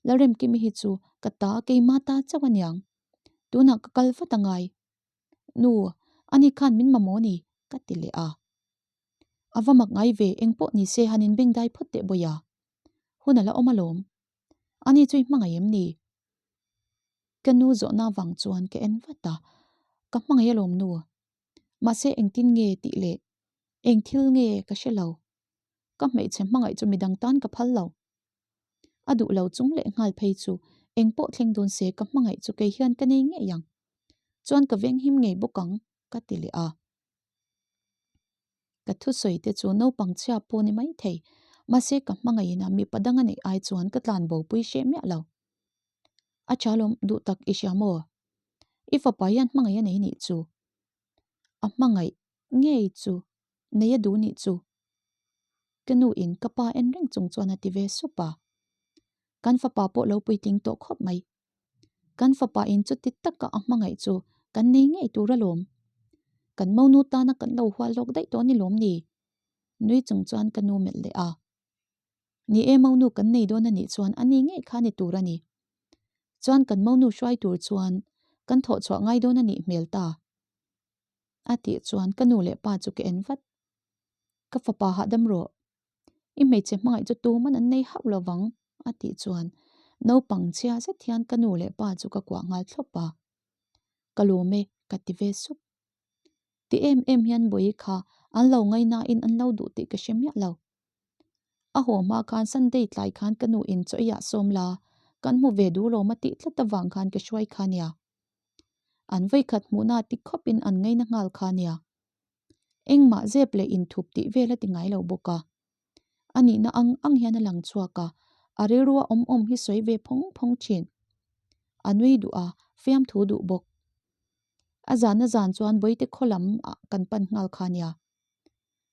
Lalremkimi hi chu ka ta keima ta chauh aniang. Tunah ka kal vat angai. Nu, ani khan min mamawh ni, ka ti leh a. A va mak ngai ve, eng pawh ni se han inbeng dai phawt teh bawiha. Hun a la awm alawm. Ani chu i hmangaih em ni? Ka nu zawhna vang chuan ka en vat a, ka hmangaih alawm nu. Mahse engtin nge tih leh eng thil nge ka hre lo. Ka hmeichhe hmangaih chu midang tan ka phal lo. A duh lo chung leh nghal phei chu eng pawh thleng dawn se ka hmangaih chu kei hian ka nei ngei ang. Chuan ka venghim ngei bawk ang ka ti leh a. Ka thusawi te chu naupang chhia pawh ni mai thei, mahse ka hmangaih in a mipa dang a neih ai chuan ka tlan bo pui hreh miah lo. A tha lawm duh tak i hria maw? I fapa hian hmangaih a nei nih chu. A hmangaih ngei chu nei a duh nih chu. Ka nu in ka pa en reng chung chuan a ti ve sup a. Kan fapa pawh lo puitling tawh khawp mai. Kan fapa in chuti taka a hmangaih chu kan nei ngei tur alawm. Kan monu tana kan lo hual lawk daih tawh ni lawm ni? Nui chung chuan ka nu melh leh a. Ni e monu kan nei dawn a nih chuan a ni ngei kha ni tur a ni. Chuan kan monu hruai tur chuan kan thawh chhuah ngai dawn a nih hmel ta. A tih chuan ka nu leh pa chu ka en vat. Ka fapa hahdam rawh. I hmeichhe hmangaih chu tuman an nei hauh lovang, a tih chuan naupang chhia zet hian ka nu leh pa chu ka kuah nghal thlawp a. Ka lawm e, ka ti ve sup. Ti em em hian Bawihi kha an lo ngainain an lo duh tih ka hre miah lo. A haw hma khan Sunday tlai khan ka nu in chaw eiah sawm la, kan hmu ve duh lawm a tih tlat avang khan ka hruai kha nia. An vawikhat hmuhna ti khawpin an ngaina nghal kha nia. Engmah zep leh inthup tih vel a ti ngai lo bawk a. A nihna ang ang hian a lang chhuak a, a rilrua awm awm hi sawi ve phawng phawng thin. A nui duh a, fiamthu duh bawk. A zan a zan chuan Bawihte khaw lam ah kan pan nghal kha nia.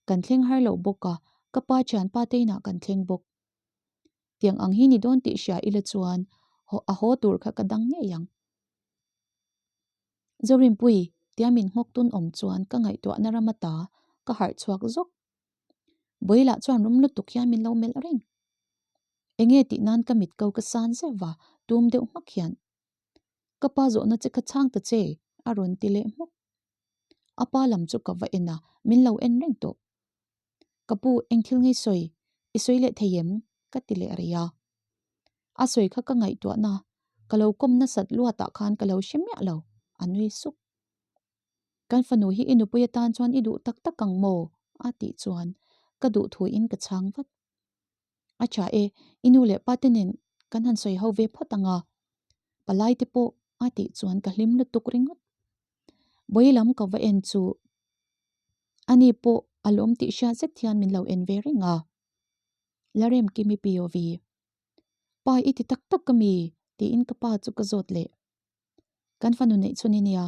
Kan thleng har lo bawk a, ka pa thianpa te inah kan thleng bawk. Tiang ang hi ni dawn tih hria ila chuan a haw tur kha ka dang ngei ang. Zorinpui, tia min nghawk tun awm chuan ka ngaihtuahna ram ata ka harh chhuak zawk. Bawilah chuan rum lutuk hian min lo melh reng. Enge tih nan ka mit ko ka san zeuh va, tum deuh hmak hian. Ka pa zawhna che kha chhang ta che, a rawn ti leh hmawk. A pa lam chu ka va en a, min lo en reng tawh. Ka pu, eng thil ngei sawi? I sawi leh thei em? ka ti leh rih a. A sawi kha ka ngaihtuahna, ka lo kawm nasat luatah khan ka lo hre miah lo, a nui suk. Kan fanu hi i nupui atan chuan i duh tak tak ang maw? a tih chuan ka duh thuin ka chhang vat. A tha e, i nu leh pa te nen kan han sawi ho ve phawt ang a, palai te pawh a tih chuan ka hlim lutuk ringawt. Bawi lam ka va en chu ani pawh a lawm tih hriat zet hian min lo en ve reng a. La rem Kimi POV. Pa i ti tak tak ka mi? tiin ka pa chu ka zawt leh. Kan fanu neih chhun i nia.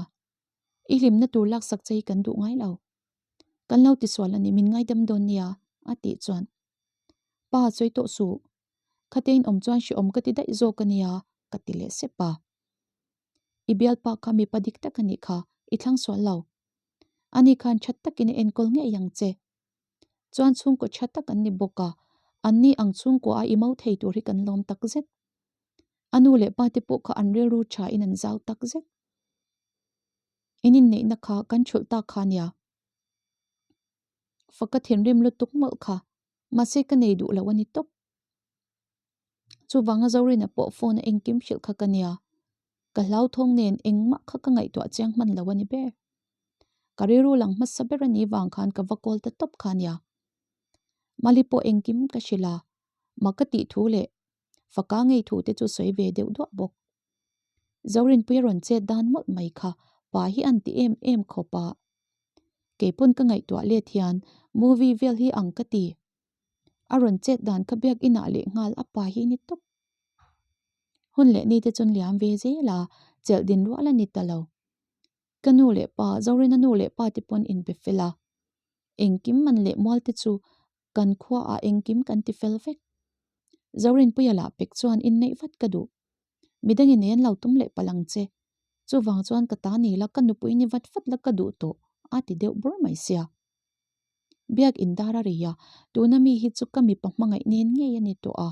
I hlimna tur laksak che hi kan duh ngai lo. Kan lo tisual a ni, min ngaidam dawn nia, a tih chuan. Pa, sawi tawh suh. Khatein awm chuan hrehawm ka ti daih zawk a nia, ka ti leh sep a. I bialpa kha mipa dik tak a nih kha, i thlang sual lo. Ani khan that takin a enkawl ngei ang che. Chuan chhungkaw tha tak an ni bawk a, anni ang chhungkaw a i mo thei tur hi kan lawm tak zet. A nu leh pa te pawh kha an rilru tha in an zau tak zet. In inneihna kha kan thulh tak kha nia. Faka thinrim lutuk mawlh kha, mahse ka nei duh lo a ni tawp. Chuvanga Zorina pawh phone a engkim hrilh kha ka nia. Ka hlauthawng nen engmah kha ka ngaihtuah chiang hman lo a ni ber. Ka rilru lang hmasa ber a nih vang khan ka va call ta tawp kha nia. Mali pawh engkim ka hrilh a, mak ka tih thu leh faka ngei thu te chu sawi ve deuh duah bawk. Zorinpuia rawn chet dan mawlh mai kha pa hi an ti em em khawp a. Keipawn ka ngaihtuah let hian movie vel hi ang ka ti. A rawn chet dan kha biak inah leh nghal a pa hi ni tawp. Hun leh ni te chuan liam ve zel a, chelh din rual a ni ta lo. Ka nu leh pa, Zorina nu leh pa te pawn inbe fel a. Engkim man leh mual te chu kan khua ah engkim kan ti fel vek. Zorinpuia lah pek chuan inneih vat ka duh. Midang in en lo tum leh palh ang che. Chuvang chuan ka ta ni la, ka nupui ni vat vat la ka duh tawh, a ti deuh bur mai sia. Biak in dar a ri a, tuna mi hi chu ka mipa hmangaih nen ngei a ni tawh a.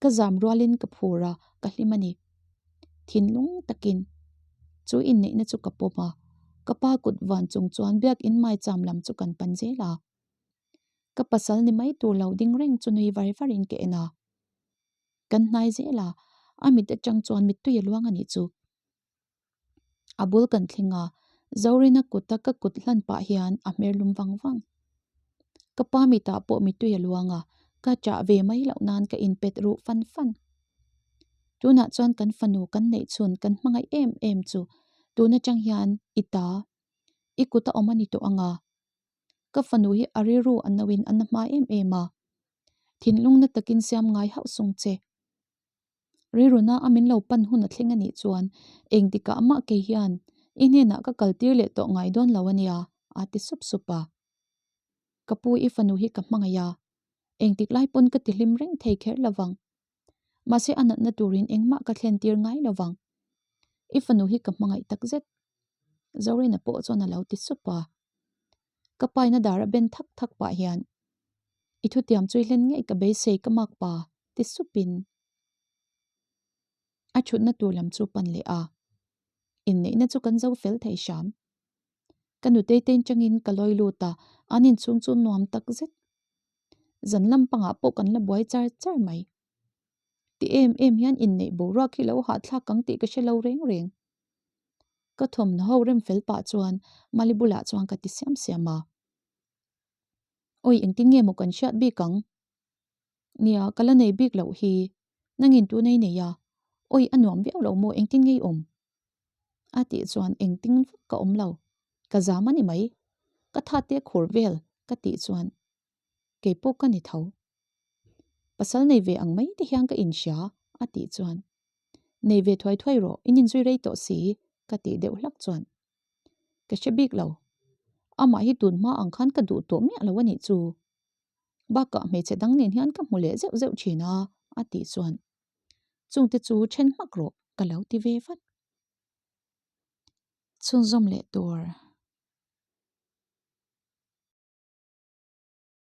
Ka zam rualin ka phur a, ka hlim a ni. Thinlung takin chu inneihna chu ka pawm a, ka pa kut van chung chuan biak in maicham lam chu kan pan zel a. Ka pasal ni mai tur lo ding reng chu nui var varin ka en a. Kan hnai zel a, a mit atang chuan mittui a luang a nih chu. A bul kan thleng a, Zorina kuta ka kut hlan pah hian a hmer lum vang vang. Ka pa mitah pawh mittui a luang a, ka chah ve mai loh nan ka inpet ruh fan fan. Tunah chuan kan fanu kan neih chhun kan hmangaih em em chu tun atang hian i ta, i kut a awm a ni tawh ang a. Ka fanu hi a rilru a nauin a na hma em em a, thinlung na takin siam ngai hauh sung che. Rilruna a min lo pan hun a thleng a nih chuan engtikah mah kei hian i hnenah ka kal tir leh tawh ngai dawn lo a nia, a ti sup sup a. Ka pu i fanu hi ka hmangaih a, engtik lai pawn ka ti hlim reng thei kher lo vang. Mahse a natna turin engmah ka thlen tir ngai lo vang. I fanu hi ka hmangaih tak zet. Zorina pawh chuan a lo ti sup a. Ka paina dar a ben thak thak pah hian I thutiam chu i hlen ngei ka beisei ka mak pa ti supin a thutna tur lam chu pan leh a. Inneihna chu kan zo fel thei hram. Ka nutei te inṭangin ka lawi lut a, an inchhung chu nuam tak zet. Zan lam pangah pawh kan la buai char char mai. Ti em em hian inneih boruak hi lo hahthlak ang tih ka hre lo reng reng. Ka thawmhnaw ho rem fel pah chuan Mali bulah chuan ka ti siam siam a. Awi engtin nge maw kan hriat bik ang? Nia, ka la nei bik loh hi. Nangin tun ei nei a. Awi a nuam viau lo maw engtin nge i awm? A tih chuan engtin vak ka awm lo. Ka zam a ni mai. Ka tha te khur vel ka tih chuan kei pawh ka ni tho. Pasal nei ve ang mai te hian ka inhria a tih chuan Nei ve thuai thuai rawh, in inzui rei tawh si ka tih deuh hlak chuan ka hre bik lo. Amah hi tun hma ang khan ka duh tawh miah lo a nih chu. Bakah hmeichhe dang nen hian ka hmu leh zeuh zeuh thin a a tih chuan chungte chu then hmak rawh ka lo ti ve vat. Chhunzawm leh tur.